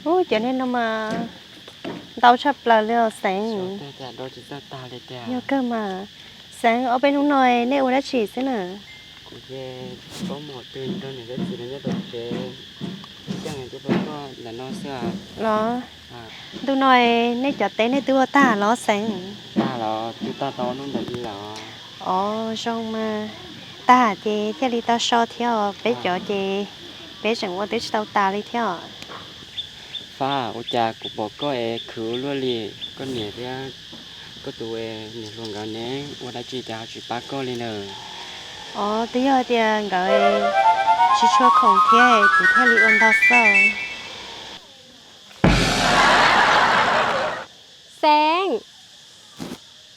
Ub, cov niag no mas ntau tshaj plaws li os Xeev. Yog kawg mas. Xeev, ob peb hnub no nej ua dab tsi xwb na? Kuv ces tsis paub mus qhov twg, nrog niam thiab txiv lawv nyob tom tsev, xyeej thiab pab koj ntawm no xwb. Los, ntu no nej cov teb nej twb ua tag los Xeev? Tag los, twb tag tau hnub ntawm ib lawm. Os, zoo mas. Tag ces thiaj li tau so thiab os, peb cov ces peb tseem ua twb tsis tau tas li thiab os. Fab, ua cas kuv pom koj es khwv ua luaj li? Koj niam thiab koj tus niam hluas nkawd ne, ua dab tsi cas ho tsis pab koj li na? Os, twb yog tias nkawd tsis tshua khoom thiab kuv thiaj li ua ntau xwb. Xeev,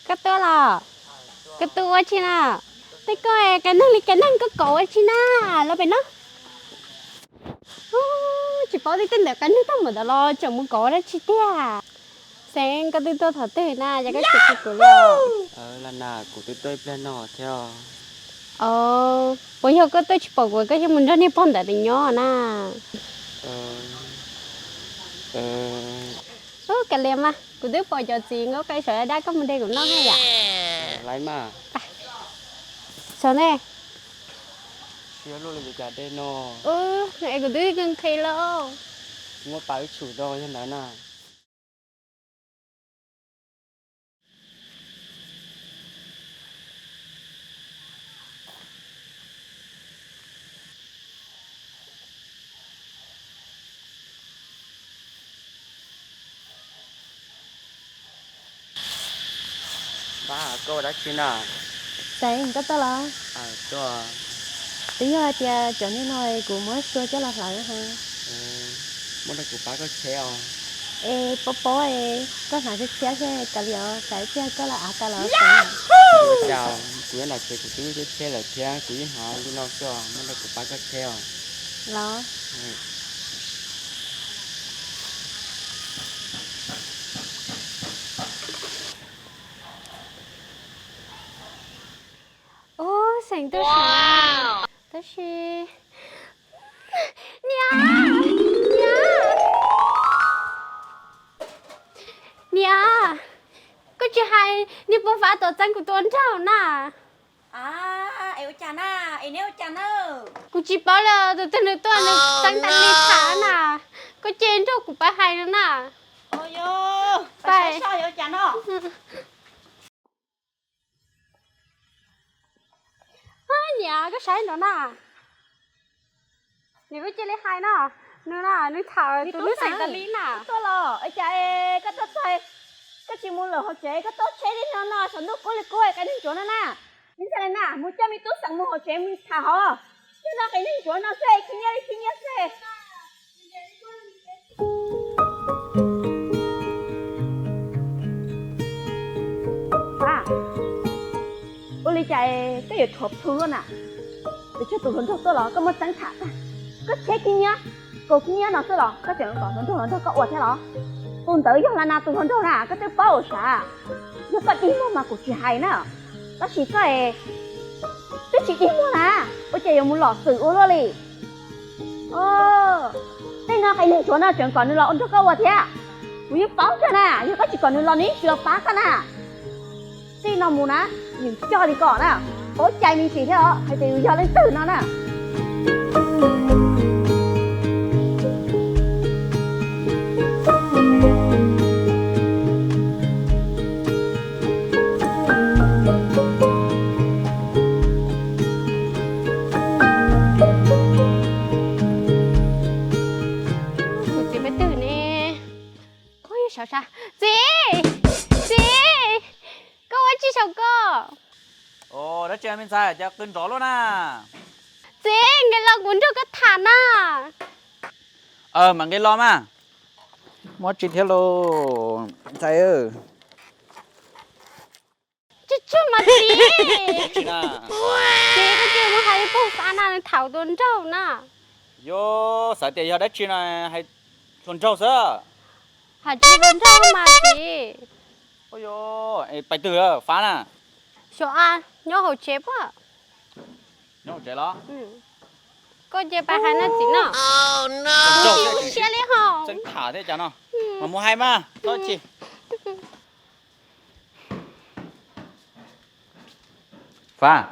koj tuaj los? Koj tuaj ua tsi na? Tej koj qias neeg li qias neeg koj kov ua tsi na? Los pem no. Tsis paub tej ntawm qias neeg tuaj mus ntawd los tseem mus kov ua dab tsi tiag? Xeev, koj twb tuaj thaum twg na, cas koj tsis qhia kuv li? Kuv twb tuaj ib pliag no thiab. Os, puas yog koj tuaj tsis pom kuv koj thiaj mus nrog niag pog ntawd nyob na? Ub, kav liam mas, kuv twb pom cov txiv nkaub qe saum dab dab koj mus de kuv noj thiab yom. Saum ne. Ub, es kuv twb nqhis los. Muab pas wb tshum rau yog ntawd na. Pab, koj ua dab tsi na? Xeev, koj tuaj los? Twb yog hais tias cov niag no kuv muab sua coj los hlawv. Muab rau kuv pab koj tsheb os. Es pob pob, koj hnav tsheb tsheb thiab kav liam, xav tias koj los av tas los. Ua cas kuv nyob nram tsev kuv twb tsheb tsheb lawm thiab, kuv yeej hnav li no xwb os, muab rau kuv pab koj tsheb os. Los. Ub, Xeev tuaj saud, tab sis, niam, niam, niam, koj tsis hais niag pog Fab tuaj txeeb kuv tus hluas nraug na? Es ua cas na? Es neb ua cas na? Kuv tsis paub li, tus twg nws tuaj nws txeeb tas li tham na. Koj cia nrog kuv pab hais no na. Ua cas no? Niam, koj saib nrov na. Niam, koj cia li hais no. Nws na, nws tham tus hlub Xeem tas li na. Tuaj los, ua cas koj tuaj txog, koj tsis mus lawm hauv tsev, koj tuaj tsheb li no no, saum ntuj kub li kub, qias neeg ntsuav no na. Ib ntxhais na, mus coj me tub Xeem mus hauv tsev mus tham hauv. Coj no qias neeg ntsuav no xwb, khib nyiab li khib nyiab xwb. Ua li cas koj yuav rhuav plhu luaj na? Pes tsawg tus hluas nraug tuaj los koj muab txeeb tham tag. Koj tsheb khib nyiab, kaus khib nyiab no xwb los koj tseem kom hluas nraug hluas nraug koj ua thiab los? Tus ntawd yog Las Nas tus hluas nraug na, koj twb paub sav. Yog koj dig muag mas kuv tsis hais na, tab sis koj twb tsis dig muag na, ua cas yuav mus lom xwm ua luaj li? Tej no qias neeg ntsuav no tseem kom nws los ua nrog koj ua thiab. Kuv yeej paub kawg na, yog koj tsis kom nws los nws yeej tsis los pab koj na. Txij no mus na, yeej coj li koj na, paub cai me ntsis thiab os, hais tias yus yog leej twg no na. Kuv txiv peb twg ne? Txiv, txiv, koj ua tsi saum ko? Dab tsi me ntxhais, cas qw nrov luaj na? Txiv, nqis los kuv nrog koj tham na. Mam nqis los mas. Muab tsis thiab lauj ntxhais. Tsuj tsuj mas txiv. Txiv, koj cia li mus hais li pog Fab na, nws tham tus hluas nraug na. Yus xav tias yog dab tsi no, hais hluas nraug xwb. Hais tsis hluas nraug mas txiv. Pais twg Fab na? Xyov a, nyob hauv tsev puas? Nyob hauv tsev los? Koj cia pais hais no txiv no. Tsis ua siab li ho. Tham thiab cas no, mas mus hais mas txhob chim. Fab,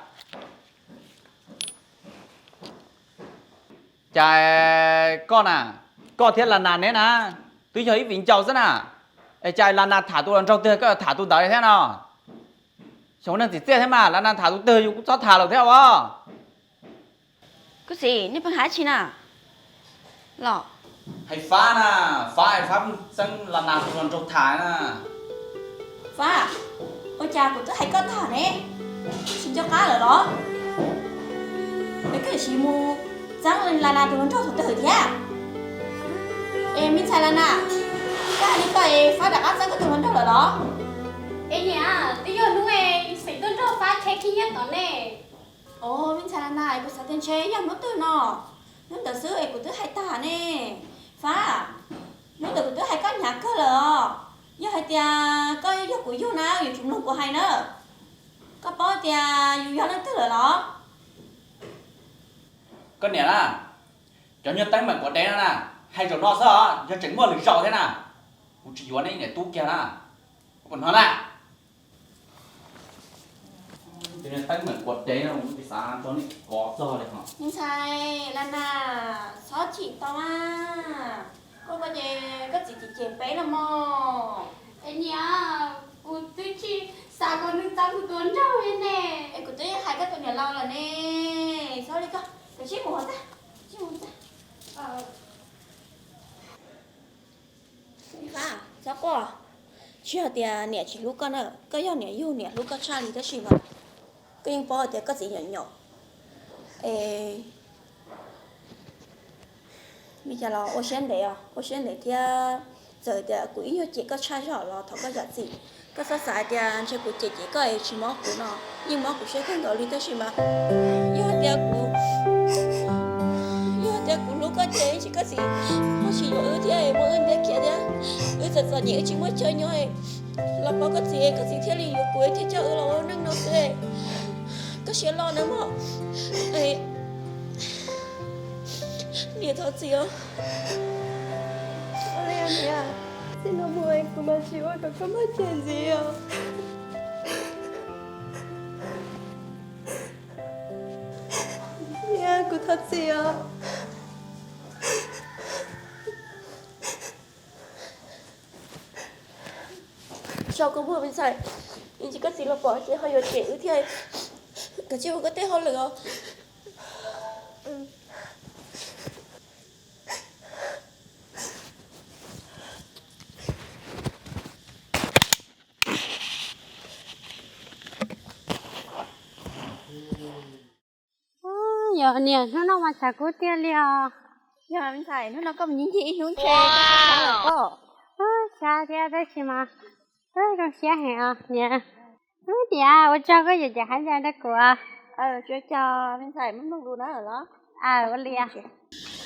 cas koj na, koj thiab Las Nas neb na twb yog ib viv ncaus xwb na, es cas Las Nas tham tus hluas nraug twg koj yuav tham tus ntawd thiab no? Xyov neeg txim txiaj thiab mas, Las Nas tham tus twg yus kuj txhob tham lawm thiab os. Koj txiv, nej pheej hais tsi na los? Hais Fab na, Fab, Fab txeeb Las Nas tus hluas nraug tham na. Fab, ua cas kuv twb hais koj tag ne, tsis nco qab lawm los? Es koj yuav mus txeeb Las Nas tus hluas nraug thaum twg thiab? Es me ntxhais Las Nas, koj hais li ko es Fab rov qab txeeb koj tus hluas nraug lawm los? Es niam, twb yog hnub es xeem tuaj nrog Fab cheb khib nyiab tod ne. Os, me ntxhais Las Nas, kuv xav tias ntshe yog hnub twg no, hnub ntawd xwb es kuv twb hais tag ne. Fab, hnub ntawd kuv twb hais koj hnyav kawg lawm os. Yog hais tias koj yog kuv yug na, yuav tsum mloog kuv hais na. Koj paub tias yus yog leej twg lawm los? Koj niam na, cov nyuag teeb meem quav dev no na, hais zaum no xwb os, yog tseem muaj lwm zaus thiab na, kuv tsis yuav nej niam tub kiag na. Koj puas hnov na? Cov nyuag teeb meem quav dev no, kuv tsis xav nrog nej kov txog li os. Me ntxhais Las Nas, txhob chim tau mas. Koj ko ces koj txiv cem cem peb no mog. Es niam, kuv twb tsis xav kom nws txeeb kuv tus hluas nraug li ne. Es kuv twb hais koj tus niam laus lawm ne, txhob li koj, kav tsij mus tag, kav tsij mus tag. Fab, txhob quaj. Tsis yog tias niam tsis hlub koj na, koj yog niam yug niam hlub koj tshaj li tab sis mas koj yeej paub hais tias koj txiv nyuam nyuam es li cas los ua siab ntev os, ua siab ntev thiab. Txawm tias kuv ib nyuag cem koj tshaj zog los thov koj zam txim. Koj txhob xav hais tias ntshe kuv cem cem koj es tsis mob kuv no, yeej mob kuv siab kawg nkaus li tab sis mas yog hais tias kuv, yog hais tias kuv hlub koj ces tsis koj txiv ho tsis yuav wb thiab, muab wb ntiab khiav thiab. Wb txom txom nyem wb tsis muaj chaw nyob los pom koj txiv, koj txiv thiaj li yuav kuv thiab coj wb los ua neej no xwb. Koj siab loj nawb mog. Niam thov txim os. Niam, txij no mus kuv mam tsis ua kom koj maj ceg ntxiv os. Niam, kuv thov txim os. Tso koj muag me ntxhais, ib ntsis koj txiv los pom ces ho yuav cem wb thiab. Kav tsij ua koj tej hauj lwm os. Yog niam, hnub no mas tshav kub tiag li os. Yog me ntxhais, hnub no koj mus ncig ncig ib hnub ntshe koj xav xav lawm pob. Xav thiab tab sis mas zoo siab heev os niam. Niam, ua tsaug koj yuav cov khaub ncaws rau kuv. Tsuas yog me ntxhais muaj mloog lus na los. Ua li.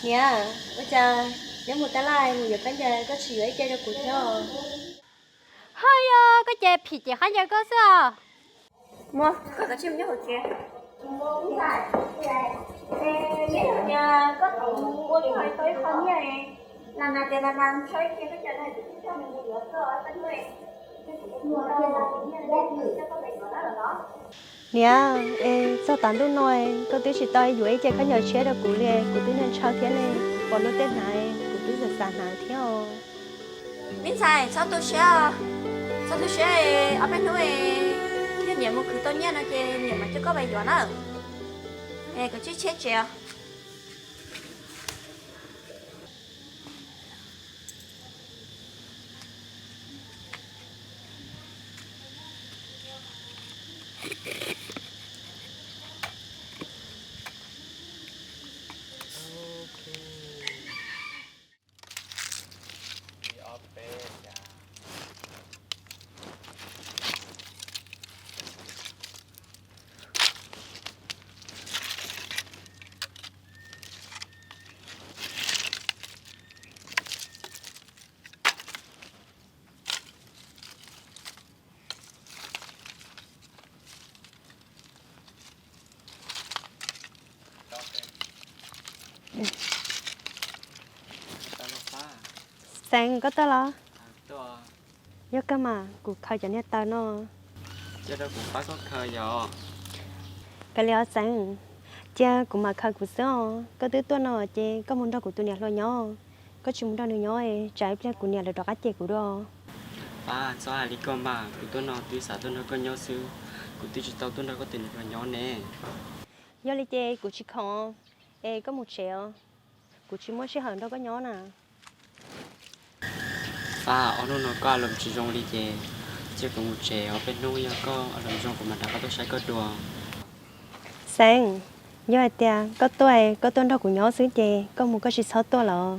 Niam, ua cas yuav mus tab laj mus yuav khaub ncaws koj tsis yuav ib ce rau kuv thiab? Ho yog koj ces phim cem khaub ncaws koj xwb os. Muaj, koj kav tsij mus nyob hauv tsev. Neb tias koj tus ua li hais tau ib qho nyiaj, Las Nas tias Las Nas ntshaw ib ce khaub ncaws no, kuv thiaj coj nws mus yuav koj ib hnub. Niam, es txog tav ntuj no koj twb tsis tau yuav ib ce khaub ncaws tshiab rau kuv li, kuv twb ntshaw thiab ne, pom luag tej hnav kuv twb xav xav hnav thiab os. Me ntxhais, txhob tu siab, txhob tu siab, ob peb hnub yog niam mus khwv tau nyiaj no ces niam mam coj koj mus yuav na. Es koj tsib tsheb tsev os. Xeev, koj tuaj los? Yog kawg mas, kuv khaws cov niag taws no. Kav liam os Xeev, cia kuv mam khaws kuv xwb os. Koj twb tuaj no ces koj mus nrog kuv tus niam hluas nyob, koj tsis mus nrog nws nyob, tsam ib pliag kuv niam lawv rov qab cem kuv dua. Pab, txhob hais li koj mas, kuv tuaj no twb xav tuaj nrog koj nyob xwb, kuv twb tsis tau tuaj nrog koj tus niam hluas nyob ne. Yog li ces kuv tsis khoom, es koj mus tsev os, kuv tsis muaj sij hawm nrog koj nyob na. Pab, ob hnub no koj a loos tsis zoo li ces cia kuv mus tsev os, peb hnub yog koj a loos zoo kuv mam rov qab tuaj saib koj dua. Xeev, yog hais tias koj tuaj, koj tuaj nrog kuv nyob xwb ces koj mus koj tsis txhob tuaj los.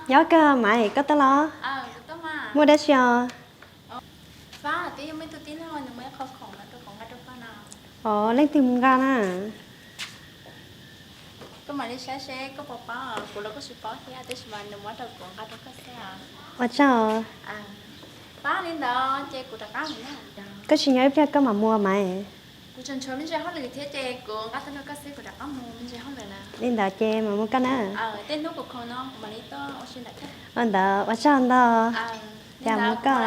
Nyob kawg Maiv, koj tuaj los? Muaj dab tsi os? Os, leej twg mus nqa na? Ua tsaug os. Koj tsis nyob ib pliag koj mam mus Maiv. Li ntawd ces mam mus koj na. Ua ntawd ua tsaug ntau. Cas mus koj.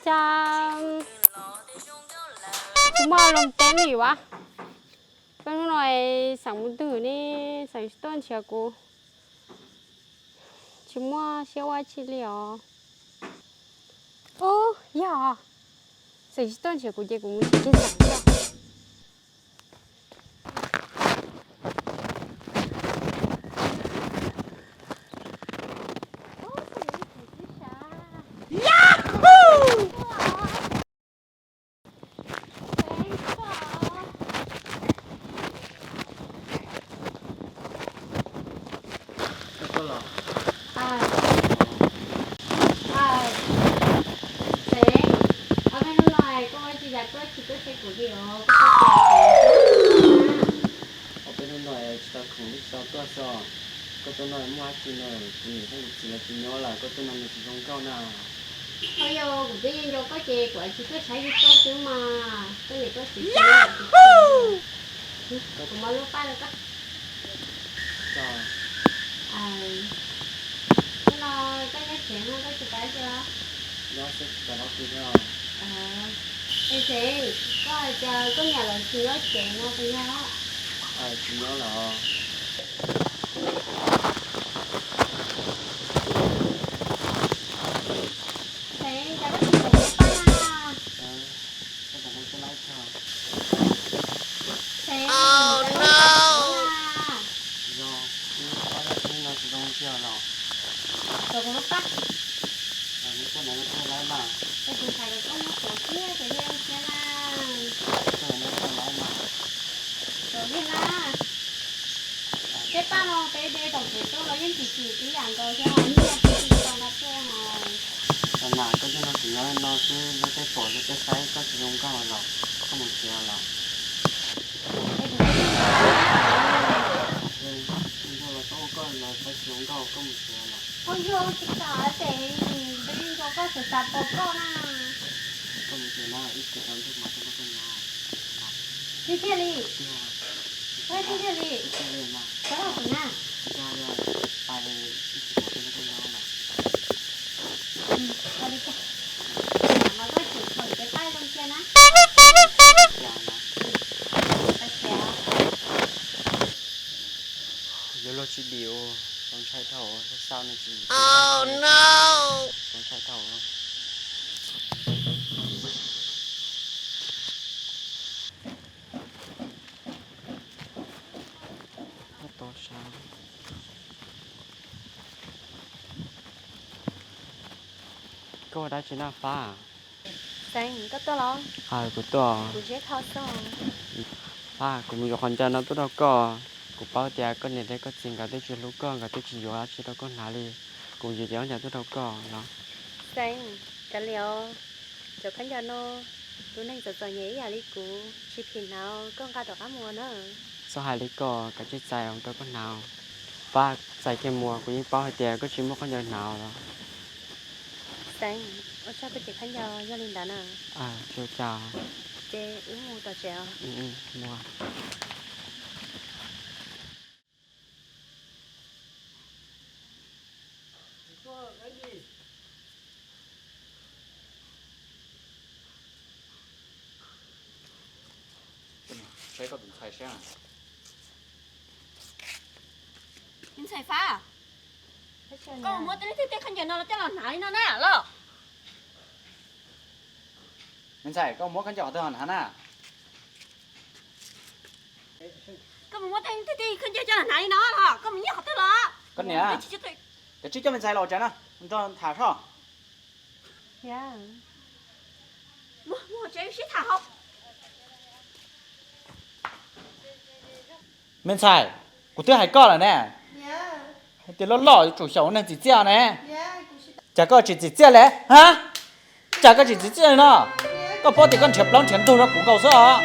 Cas kuv muaj loo teb li ua. Peb hnub no xeem mus twg ne, xeem tsis tuaj nrhiav kuv. Tsis muaj siab ua tsi li os. Ub, yog xeem tsis tuaj nrhiav kuv ces kuv mus nrhiav kiag xeem. Xeem, ob peb hnub no koj ua tsis yam tuaj tsis tuaj saib kuv li os. Ob peb hnub no tsis tau khoom twb tsis tau tuaj xwb. Koj tuaj no muaj dab tsi na? Kuv niam thiab kuv txiv lawv tsis nyob lawm, koj tuaj no nws tsis zoo nkauj na. Ho yog kuv twb nco nco koj ces kuv tsis tuaj saib koj xwb mas. Koj niam koj txiv, kuv muab lub paj rau koj. Hnub no koj nyob tsev no koj tsis pab tsi los? Es Xeem, koj hais tias koj niam lawv tsis nyob tsev no puas yog? Tsis nyob lawm. Xeem, cas koj tsis tom kuv lub paj na? Xeem, cas koj tsis tom kuv lub paj na? Yog, kuv pab koj hnub no tsis zoo tiag los? Tom kuv lub paj. Koj niam no koj laib mas. Es kuv xav kom koj muab tuav kiag kom yog cia na. Koj niam no koj laib mas. Tuav kiag na. Tej paj no peb de tom kev tuaj los yeej tsis tsim tib yam nkaus thiab, nyiaj tsis tau nqa tuaj os. Tam na koj hnub no tseem nyob no xwb, luag tej pom luag tej saib koj tsis zoo nkauj los koj mus tsev los? Ua nkauj los tau, koj los saib tsis zoo nkauj koj mus tsev los? Ua yog tsis kam Xeem, peb nco koj xav xav pom koj na. Koj mus tsev na, ib chim tsaus ntuj mas koj nrog koj nyob. Tiag tiag li? Tiag. Tiag tiag li? Tiag tiag li mas. Koj ua kuv na. Tiag tiag li, ib chim tsaus ntuj koj nrog koj nyob mas. Ua li cas? Mas koj tseem khoom ces pab zoo cia na. Tiag mas. Yuav luag tsis dim ua. Txaus ntshai dhau, xauj no tsis, txaus ntshai dhau. Koj ua dab tsi na Fab? Xeev, koj tuaj los? Kuv tuaj. Kuv zeb tho xwb. Fab, kuv mus yuav qhov ncauj no tuaj rau koj. Kuv paub tias koj niam thiab koj txiv nkawd twb tsis hlub koj, nkawd twb tsis yuav dab tsi rau koj hnav li. Kuv yuav cov khaub ncaws tuaj rau koj los. Xeev, kav liam os. Cov khaub ncaws no, tus neeg txom txom nyem ib yam li kuv tsis phim hnav, koj nqa tom qab mus na. Txhob hais li koj, kav tsij txais rau koj hnav. Fab, txais kiag mus, kuv yeej paub hais tias koj tsis muaj khaub ncaws hnav los. Xeev, ua tsaug, koj cov khaub ncaws yog li ntawd na. Tsis ua cas. Ces wb mus tom tsev os. Saib koj tus ntxhais saib. Me ntxhais Fab, koj muab tej leej twg tej khaub ncaws no los coj los hnav li no na los? Me ntxhais, koj muab khaub ncaws qhov twg los hnav na? Koj mus muab tej leej twg tej khaub ncaws coj los hnav li no los? Koj mus nyiag qhov twg los? Koj niam, kav tsij coj me ntxhais los tsev na, nrog tham soj. Me ntxhais, kuv twb hais koj lawm ne, hais tias loj loj yuav tsum xyaum ua neeg txim txiaj ne, cas koj tsis txim txiaj li ha? Cas koj tsis txim txiaj li no? Koj paub tias koj nrhiav plaub nrhiav ntug rau kuv nkaus xwb os.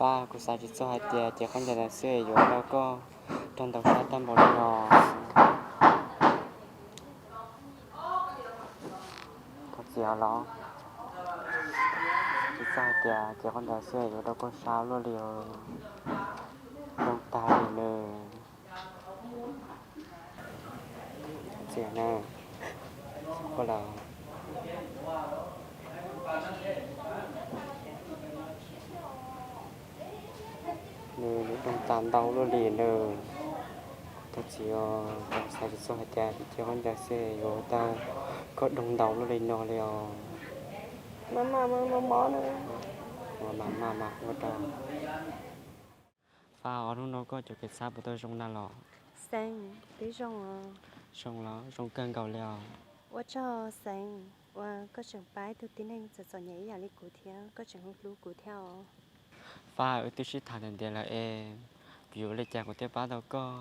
Fab, kuv xav tsis txog hais tias cev khaub ncaws ntawd xwb yuav ua rau koj raug ntaus sab tag npaum li no. Koj txiv los, tsis txog hais tias cev khaub ncaws xwb yuav ua rau koj sab luaj li os. Zoo tag li nws. Txiv na, koj los, nws, nws zoo tag ntau luaj li nws. Koj txiv, koj xav tsis txog hais tias cev khaub ncaws xwb yuav ua tau koj doog ntau luaj li no li os. Mas mas mas mas mob na. Mas mas mas ua rau. Fab, hnub no koj cov kev xav puas tau zoo na los? Xeev, twb zoo os. Zoo los zoo kawg nkaus li os. Ua tsaug Xeev uas koj tseem pab ib tug tib neeg txom txom nyem ib yam li kuv thiab koj tseem hlub hlub kuv thiab os. Fab, wb twb sib tham ntev ntev lawm es, kuv yuav ua li cas kuv thiaj pab tau koj,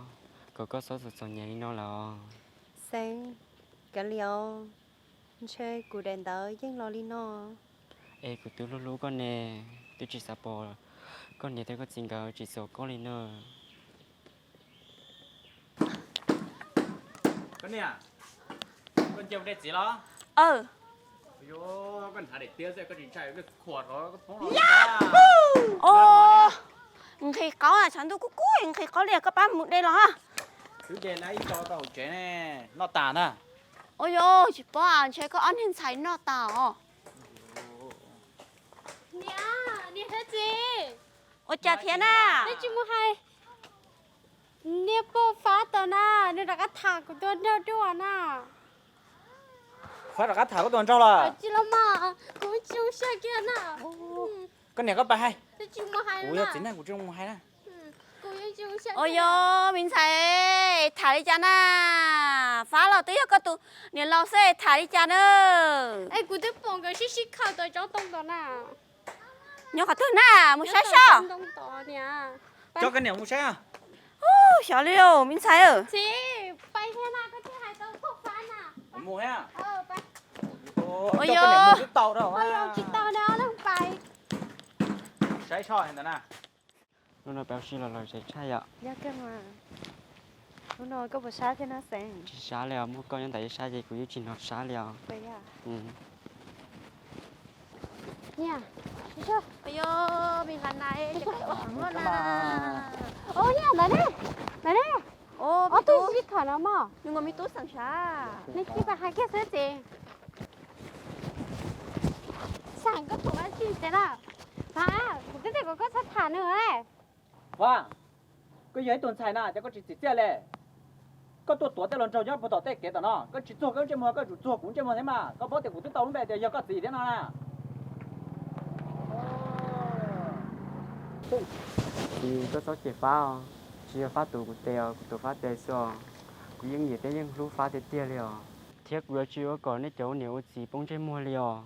kom koj txhob txom txom nyem li no lawm os. Xeev, kav liam os, ntshe kuv daim ntawv yeej los li no. Es kuv twb hlub hlub koj ne, twb tsis xav pom koj niam thiab koj txiv nkawd tsis txais koj li na. Koj niam, koj nce mus de txiv los? Aw, koj hnav daim tiab xwb koj tsis ntshai lwj khuam rau koj poob los? Nqhis qaub, tshav ntuj kub kub nqhis qaub li, koj pab mus de los. Twb de na ib co tau hauv tsev ne, noj tas na. Ua yog tsis paub, ntshe koj ob niag ntxhais noj tas os. Niam, niam thiab txiv. Ua cas thiab na? Neb tsis mus hais niag pog Fab tau na, nws rov qab tham kuv tus nraug dua na. Fab rov qab tham koj tus nraug lawm? Tsis los mas, kuv tsis zoo siab kiag na. Koj niam koj pab hais. Kuv yog txiv neej kuv tsis zoo mus hais na. Ua yog me ntxhais, tham li cas na? Fab los twb yog koj tus niam laus xwb tham li cas na? Es kuv twb pom nkawd sib sib khaws tom tsob ntoo tom na. Nyob qhov twg na, mus saib saib. Coj koj niam mus saib. Xyov li me ntxhais. Mus, coj koj niam mus twb tau rau. Saib saib ntawd na. Hnub no peb ua si los lom zem tshaj yom. Yog kawg mas. Hnub no koj puas sab thiab na Xeev? Tsis sab li os, muaj koj nyob ntawm ib sab ces kuv yeej tsis hnov sab li os. Niam, Yog, me hluas na, ua cas koj txawv luaj na? Ua yog ntawd ne, ntawd ne. Ob tug sib tham no mog. Nws ua me tub xeem sav. Nej cia li hais kiag xwb txiv. Xeem koj tuav dab tsi tiag na? Fab, kuv twb tias kom koj txhob tham nws. Fab, koj yog ib tug ntxhais na ces koj tsis txim txiaj li. Koj tuaj tuav tej hluas nraug nyob puag tom tej kev tom no, koj tsis txuag koj ntsej muag, koj yuav tsum txuag kuv ntsej muag thiab mas. Koj paub tias kuv twb tau lub npe tias yog koj txiv thiab no na. Txiv, koj txhob cem Fab os. Tsis yog Fab tus kuv tes os, kuv tus Fab tes xwb os. Kuv yeej nyiam thiab yeej hlub Fab tiag tiag li os. Thiab kuv yuav tsis ua kom nej cov ua niam ua txiv poob ntsej muag li os.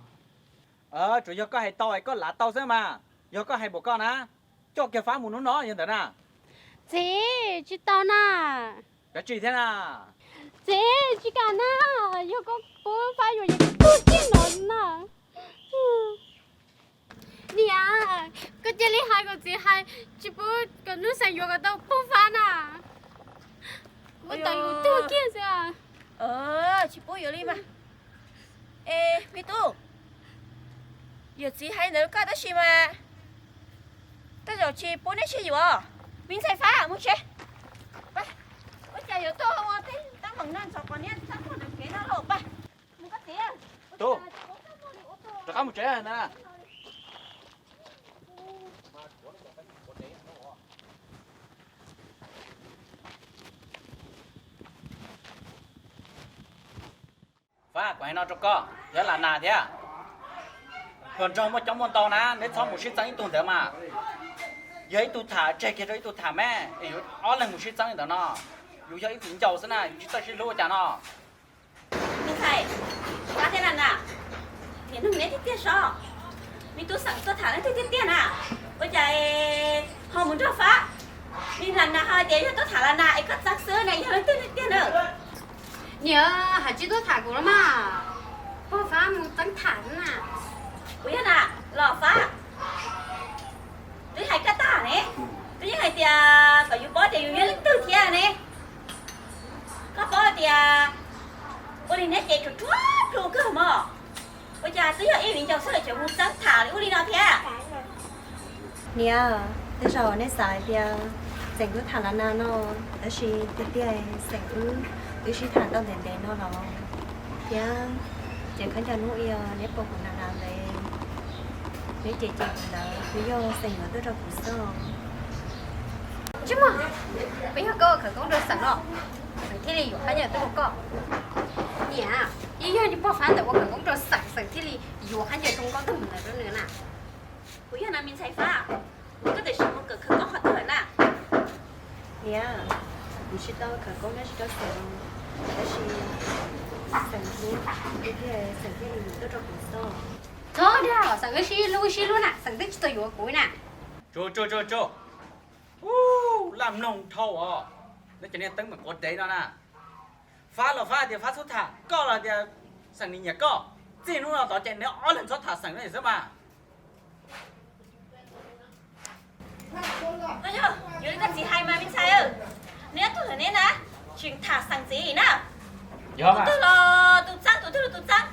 Tsuas yog koj hais tau es koj lav tau xwb mas. Yog koj hais npaum koj na, coj kiag Fab mus hnub no yog ntawd na. Txiv, tsis tau na. Kav tsij thiab na. Txiv, tsis kam na. Yog koj pub Fab yuav ces kuv tuag kiag no na. Niam, koj cia li hais kom txiv hais tsis pub kom Nuj Xeem yuav kom tau pog Fab na. Kuv tau yus tuag kiag xwb. Tsis pub yuav li mas. Es me tub, yawm txiv hais ntawd koj tab sis mas tej zaum tsis pub neb sib yuav. Me ntxhais Fab, mus tsev. Ua cas yuav tuaj ua tej teeb meem no ntxov qhov niag txaj muag ntawm kev no lauj, pab. Mus koj txiv. Tub, rov qab mus tsev na. Fab, kuv hais no rau koj, yog Las Nas thiab hluas nraug muaj coob muaj ntau na, neb txhob mus sib txeeb ib tug ntawd mas. Yog ib tug tham tseg kiag rau ib tug tham me, es yus ob leeg mus sib txeeb li ntawd no, yus yog ib viv ncaus xwb na, yus tsis txawj sib hlub ua cas no. Me ntxhais, Fab thiab Las Nas, niam nug neb tiag tiag sob. Me tub Xeem tuaj tham leej twg tiag tiag na? Ua cas ho mus nrog Fab? Me Las Nas ho tias yog tuaj tham Las Nas es koj txeeb xwb na, yog leej twg tiag tiag na? Niam, hais tsis tuaj tham kuv los mas, pog Fab mus txeeb tham na. Kuv yog na, los Fab. Twb hais koj tag ne, twb yeej hais tias kom yus paub tias yus yog leej twg thiab ne. Koj paub tias ua li neb ces ruam ruam plhu kawg mog. Ua cas twb yog ib viv ncaus xwb es tseem mus txeeb tham li ub li no thiab? Niam, tej zaum nej xav hais tias Xeem wb tham Las Nas no, tab sis tiag tiag Xeem wb twb sib tham tau ntev ntev no los thiab. Ces khaub ncaws hnub ib neb pom kuv hnav hnav ntev, neb cem cem kuv ntawd twb yog Xeem yuav tuaj rau kuv xwb. Tsis muaj, puas yog koj ua khawv koob rau Xeem los Xeem thiaj li yuav khaub ncaws tuaj rau koj? Niam, yeej yog pog Fab ntawd ua khawv koob rau Xeem, Xeem thiaj li yuav khaub ncaws zoo nkauj tuaj mus ntawd rau nws na. Kuv yog na me ntxhais Fab, koj tam sim mus kawm khawv koob qhov twg lawm na? Niam, kuv tsis tau khawv koob dab tsi rau Xeem, tab sis Xeem hlub, tiag tiag Xeem thiaj li yuav tuaj rau kuv xwb. Txhob dag, Xeem wb sib hlub sib hlub na, Xeem twb tsis tau yuav kuv na. Tsuag tsuag tsuag tsuag. Ub, laj mloog dhau os, neb cov niag teeb meem quav dev no na. Fab los Fab tias Fab txhob tham, koj los tias Xeem nws nyiam koj. Txij hnub no tod ces neb ob leeg txhob tham Xeem no xwb mas. Yog li koj txiv hais mas me ntxhais, neb ob tug lawm neb na, tseem tham Xeem ntxiv na. Yog tus twg los tus txeeb, tus twg los tus txeeb.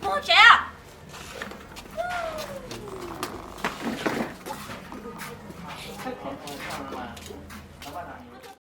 Mus tsev os.